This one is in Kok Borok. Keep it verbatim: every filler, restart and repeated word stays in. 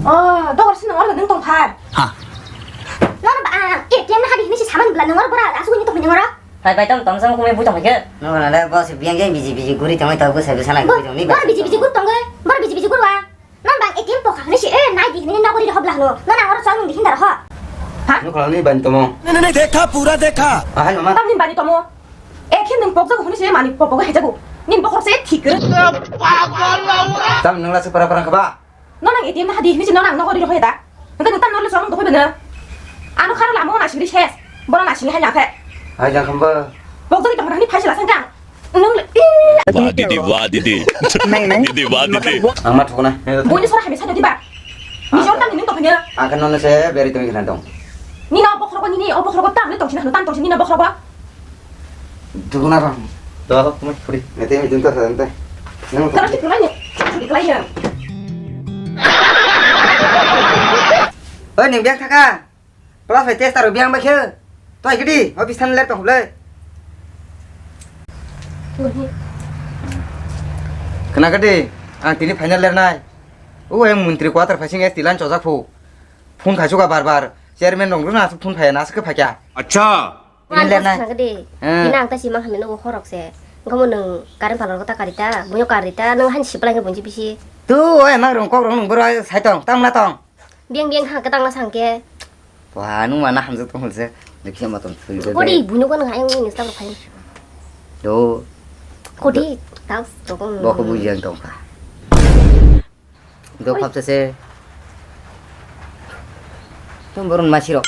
Oh, dogor sini oro nung tong phar. Ha. Nono ba, ah, A T M na hadi hini si saman bela nung oro bora asugini tong nung oro. Hai bai tong tong sama kumai bui tong ke. Nono le boss biang yang biji biji guri tong tong ko sabi sana guri tong ni. Bor biji biji gur tong ge. Bor biji biji gur wa. Non bang A T M pokak ni si, eh, nai di hini nogori hobla no. Non ang oro chong di hindar ho. Ha? Nukla ni ban tomo. नहीं नहीं देखा पूरा देखा। Ahai mama. Tam ni bani tomo. Ekhin nung pokjago huni se mani popogo hejago. Nin bokhok se thik re. Tam nung la se para para khaba. Non ang A T M na hadi hini si non ang nogori rohoi da. Engke nung tam nole chong dohoi bana. Ano kharo lamo na singri ses. Boro na singri hai na khe. Hai jang khamba. Pokjagi tong hani phaisla sangkang. Nung le. Wah didi, wah didi. Neng, neng. Didi, wah didi. Ang ma thukna. Boni sora hami sa diba. Ni jor tam ni nung to phanya. Ang kan nono se beri tong khna dong. Ni na obo khorogo ni ni obo khorogo tam ni tong sina tam tong sini na obo khorogo. Thukna bang. To, mo puri. Nete mi dun ta sa nte. Nang. Tara ki pulai ni. Pulai ya. Oi, ning biang thaka. Plus bai test aro biang bai khe. Toi gidi, office than ler tong le. Khna gidi, ang tini final ler nai. O yang mantri quarter facing S T line chojak phu. Phone khai chuka bar bar. Chairman rong runa phone phai na asuk phai kya. Acha. Line ler nai. Khna gidi. Hmm. Bina ang ta simang hamino horok se. Ngomo nung current phalor kota karita, bunyo karita, nung han siplai nge bunji bisi. Tu, oi mang rong kok rong nung bro sai tong, tang na tong. Biang biang ha katang na sangke. Wah, nung mana hamjak tong se. Dekhe ma tong thoi. Kodi bunyo ko nang ayang ni stam khai. Do. Kodi tau tokong. Bo ko bujang tong ka. Do khap se se. Tum borun masiro.